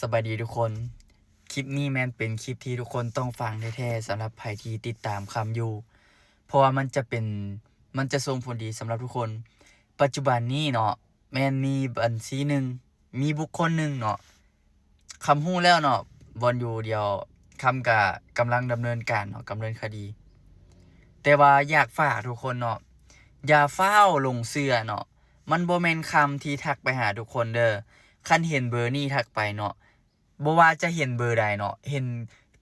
ສະບາຍດີທຸກຄົນ, ຄລິບນີ້ແມ່ນເປັນຄລິບທີ່ທຸກຄົນຕ້ອງຟັງແທ້ໆ ສຳລັບໃຜທີ່ຕິດຕາມຄຳຢູ່ ເພາະວ່າມັນຈະເປັນ ມັນຈະສົ່ງຜົນດີສຳລັບທຸກຄົນ. ປັດຈຸບັນນີ້ເນາະ ແມ່ນມີບັນຊີໜຶ່ງ ມີບຸກຄົນໜຶ່ງເນາະ ຄຳຮູ້ແລ້ວເນາະ ບ່ອນຢູ່ດຽວ ຄຳກະກຳລັງດຳເນີນການເນາະ ດຳເນີນຄະດີ. ແຕ່ວ່າຢາກຝາກທຸກຄົນເນາະ ຢ່າຟ້າວຫຼົງເຊື່ອເນາະ ມັນບໍ່ແມ່ນຄຳທີ່ທັກໄປຫາທຸກຄົນເດີ້. ຄັນເຫັນເບີນີ້ທັກໄປເນາະ ບໍ່ວ່າຈະເຫັນເບີໃດເນາະ ເຫັນ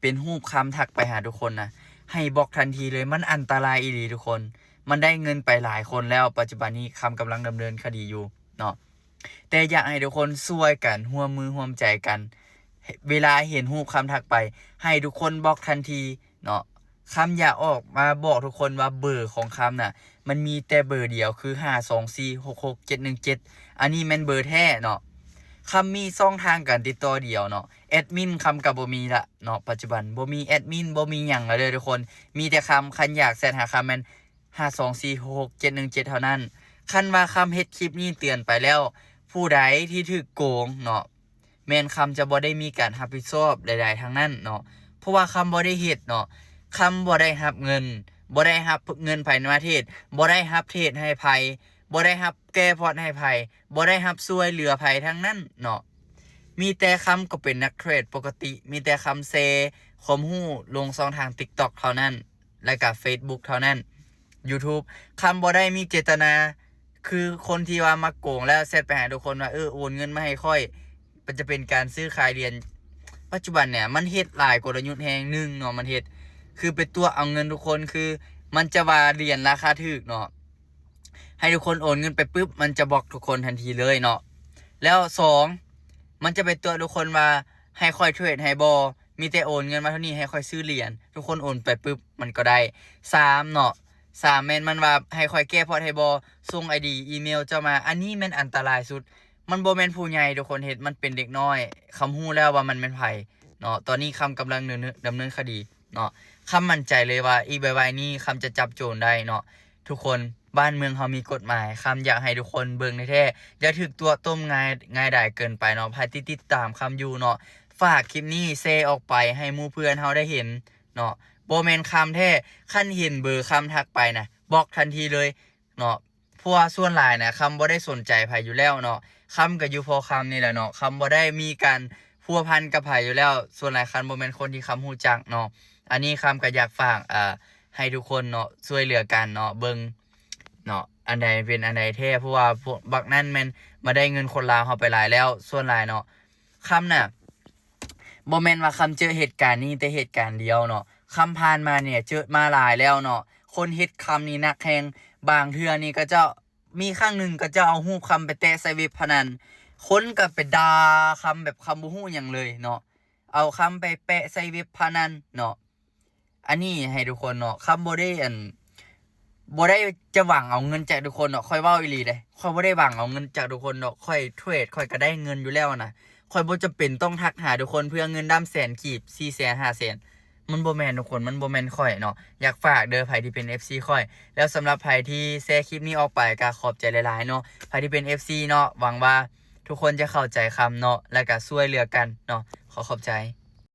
ເປັນຮູບຄຳທັກໄປຫາທຸກຄົນນະ ໃຫ້ບລັອກທັນທີເລີຍ. ມັນອັນຕະລາຍອີ່ຫຼີທຸກຄົນ, ມັນໄດ້ເງິນໄປຫຼາຍຄົນແລ້ວ. ປັດຈຸບັນນີ້ຄຳກຳລັງດຳເນີນຄະດີຢູ່ເນາະ ແຕ່ຢາກໃຫ້ທຸກຄົນຊ່ວຍກັນ ຮ່ວມມືຮ່ວມໃຈກັນ ເວລາເຫັນຮູບຄຳທັກໄປ ໃຫ້ທຸກຄົນບລັອກທັນທີເນາະ. ຄຳຢາກອອກມາບອກທຸກຄົນວ່າເບີຂອງຄຳນະ ມັນມີແຕ່ເບີດຽວ ຄື ຫ້າສອງສີ່ຫົກຫົກເຈັດໜຶ່ງເຈັດ ອັນນີ້ແມ່ນເບີແທ້ເນາະ. ຄຳມີຊ່ອງທາງການຕິດຕໍ່ດຽວເນາະ, ແອດມິນຄຳກໍບໍ່ມີລະເນາະ ປັດຈຸບັນບໍ່ມີແອດມິນ ບໍ່ມີຫຍັງລະເດີ້ທຸກຄົນ. ມີແຕ່ຄຳ ຄັນຢາກແຊັດຫາຄຳແມ່ນ ຫ້າສອງສີ່ຫົກເຈັດໜຶ່ງເຈັດ ເທົ່ານັ້ນ. ຄັນວ່າຄຳເຮັດຄລິບນີ້ເຕືອນໄປແລ້ວ ຜູ້ໃດທີ່ຖືກໂກງເນາະ ແມ່ນຄຳຈະບໍ່ໄດ້ມີການຮັບຜິດຊອບໃດໆທັງນັ້ນເນາະ ເພາະວ່າຄຳບໍ່ໄດ້ເຮັດເນາະ. ຄຳບໍ່ໄດ້ຮັບເງິນ ບໍ່ໄດ້ຮັບເງິນໃຜມາເທດ ບໍ່ໄດ້ຮັບເທດໃຫ້ໃຜ ບໍ່ໄດ້ຮັບແກ້ພອດໃຫ້ໃຜ ບໍ່ໄດ້ຮັບຊ່ວຍເຫຼືອໃຜທັງນັ້ນເນາະ. ມີແຕ່ຄຳກໍເປັນນັກເທຣດປົກກະຕິ ມີແຕ່ຄຳແຊຄວາມຮູ້ລົງຊ່ອງທາງ TikTok ເທົ່ານັ້ນ ແລະກະ Facebook ເທົ່ານັ້ນ YouTube. ຄຳບໍ່ໄດ້ມີເຈດຕະນາ ຄືຄົນທີ່ວ່າມັກໂກງແລ້ວແຊັດໄປຫາທຸກຄົນວ່າ ເອີ ໂອນເງິນມາໃຫ້ຂ້ອຍ ມັນຈະເປັນການຊື້ຂາຍຫຼຽນ. ປັດຈຸບັນເນຍ ມັນເຮັດຫຼາຍກົນລະຍຸດແຮງໜຶ່ງເນາະ ມັນເຮັດ ຄືໄປຕົວະເອົາເງິນທຸກຄົນ ຄືມັນຈະວ່າຫຼຽນລາຄາຖືກເນາະ ໃຫ້ທຸກຄົນໂອນເງິນໄປປຶບ ມັນຈະບລັອກທຸກຄົນທັນທີເລີຍເນາະ. ແລ້ວສອງ ມັນຈະໄປຕົວະທຸກຄົນວ່າ ໃຫ້ຂ້ອຍເທຣດໃຫ້ບໍ່ ມີແຕ່ໂອນເງິນມາເທົ່ານີ້ ໃຫ້ຂ້ອຍຊື້ຫຼຽນ ທຸກຄົນໂອນໄປປຶບ ມັນກໍໄດ້. ສາມເນາະ ສາມແມ່ນມັນວ່າ ໃຫ້ຂ້ອຍແກ້ພອດໃຫ້ບໍ່ ສົ່ງ ID ອີເມວເຈົ້າມາ. ອັນນີ້ແມ່ນອັນຕະລາຍສຸດ ມັນບໍ່ແມ່ນຜູ້ໃຫຍ່ທຸກຄົນເຮັດ ມັນເປັນເດັກນ້ອຍ. ຄຳຮູ້ແລ້ວວ່າມັນແມ່ນໃຜເນາະ ຕອນນີ້ຄຳກຳລັງດຳເນີນ ດຳເນີນຄະດີເນາະ. ຄຳໝັ້ນໃຈເລີຍວ່າອີກໄວໆນີ້ ຄຳຈະຈັບໂຈນໄດ້ເນາະ. ທຸກຄົນ ບ້ານເມືອງເຮົາມີກົດໝາຍ ຄຳຢາກໃຫ້ທຸກຄົນເບິ່ງແທ້ໆ ຢ່າຖືກຕົວະຕົ້ມງ່າຍ ງ່າຍດາຍເກີນໄປເນາະ. ໃຜທີ່ຕິດຕາມຄຳຢູ່ເນາະ ຝາກຄລິບນີ້ແຊອອກໄປໃຫ້ໝູ່ເພື່ອນເຮົາໄດ້ເຫັນເນາະ. ບໍ່ແມ່ນຄຳແທ້ ຄັນເຫັນເບີຄຳທັກໄປນະ ບລັອກທັນທີເລີຍເນາະ ເພາະວ່າສ່ວນຫຼາຍນະ ຄຳບໍ່ໄດ້ສົນໃຈໃຜຢູ່ແລ້ວເນາະ. ຄຳກໍຢູ່ພໍຄຳນີ້ແຫຼະເນາະ ຄຳບໍ່ໄດ້ມີການພົວພັນກັບໃຜຢູ່ແລ້ວ. ສ່ວນຫຼາຍຄັນບໍ່ແມ່ນຄົນທີ່ຄຳຮູ້ຈັກເນາະ. ອັນນີ້ຄຳກໍຢາກຝາກ ເອີ ໃຫ້ທຸກຄົນເນາະ ຊ່ວຍເຫຼືອກັນເນາະ ເບິ່ງເນາະ ອັນໃດເປັນອັນໃດແທ້ ເພາະວ່າພວກບັກນັ້ນແມ່ນມາໄດ້ເງິນຄົນລາວເຮົາໄປຫຼາຍແລ້ວ. ສ່ວນຫຼາຍເນາະ ຄຳນະ ບໍ່ແມ່ນວ່າຄຳເຈີເຫດການນີ້ແຕ່ເຫດການດຽວເນາະ ຄຳຜ່ານມານີ້ເຈີມາຫຼາຍແລ້ວເນາະ. ຄົນເຮັດຄຳນີ້ໜັກແຮງ ບາງເທື່ອນີ້ເຂົາເຈົ້າ ມີຄັ້ງໜຶ່ງເຂົາເຈົ້າເອົາຮູບຄຳໄປແຕະໃສ່ເວັບພະນັນ ຄົນກໍໄປດ່າຄຳແບບຄຳບໍ່ຮູ້ຫຍັງເລີຍເນາະ ເອົາຄຳໄປແປະໃສ່ເວັບພະນັນເນາະ. ອັນນີ້ໃຫ້ທຸກຄົນເນາະ ຄຳບໍ່ໄດ້ອັນ ບໍ່ໄດ້ຈະຫວັງເອົາເງິນຈາກທຸກຄົນດອກ ຂ້ອຍເວົ້າອີ່ຫຼີເດ້ ຂ້ອຍບໍ່ໄດ້ຫວັງເອົາເງິນຈາກທຸກຄົນດອກ. ຂ້ອຍເທຣດ ຂ້ອຍກໍໄດ້ເງິນຢູ່ແລ້ວນະ ຂ້ອຍບໍ່ຈຳເປັນຕ້ອງທັກຫາທຸກຄົນເພື່ອເງິນດຳແສນກີບ ສີ່ແສນ ຫ້າແສນ ມັນບໍ່ແມ່ນທຸກຄົນ ມັນບໍ່ແມ່ນຂ້ອຍເນາະ. ຢາກຝາກເດີ້ ໃຜທີ່ເປັນ FC ຂ້ອຍ ແລ້ວສຳລັບໃຜທີ່ແຊຄລິບນີ້ອອກໄປ ກໍຂອບໃຈຫຼາຍໆເນາະ ໃຜທີ່ເປັນ FC ເນາະ. ຫວັງວ່າທຸກຄົນຈະເຂົ້າໃຈຄຳເນາະ ແລ້ວກໍຊ່ວຍເຫຼືອກັນເນາະ. ຂໍຂອບໃຈ.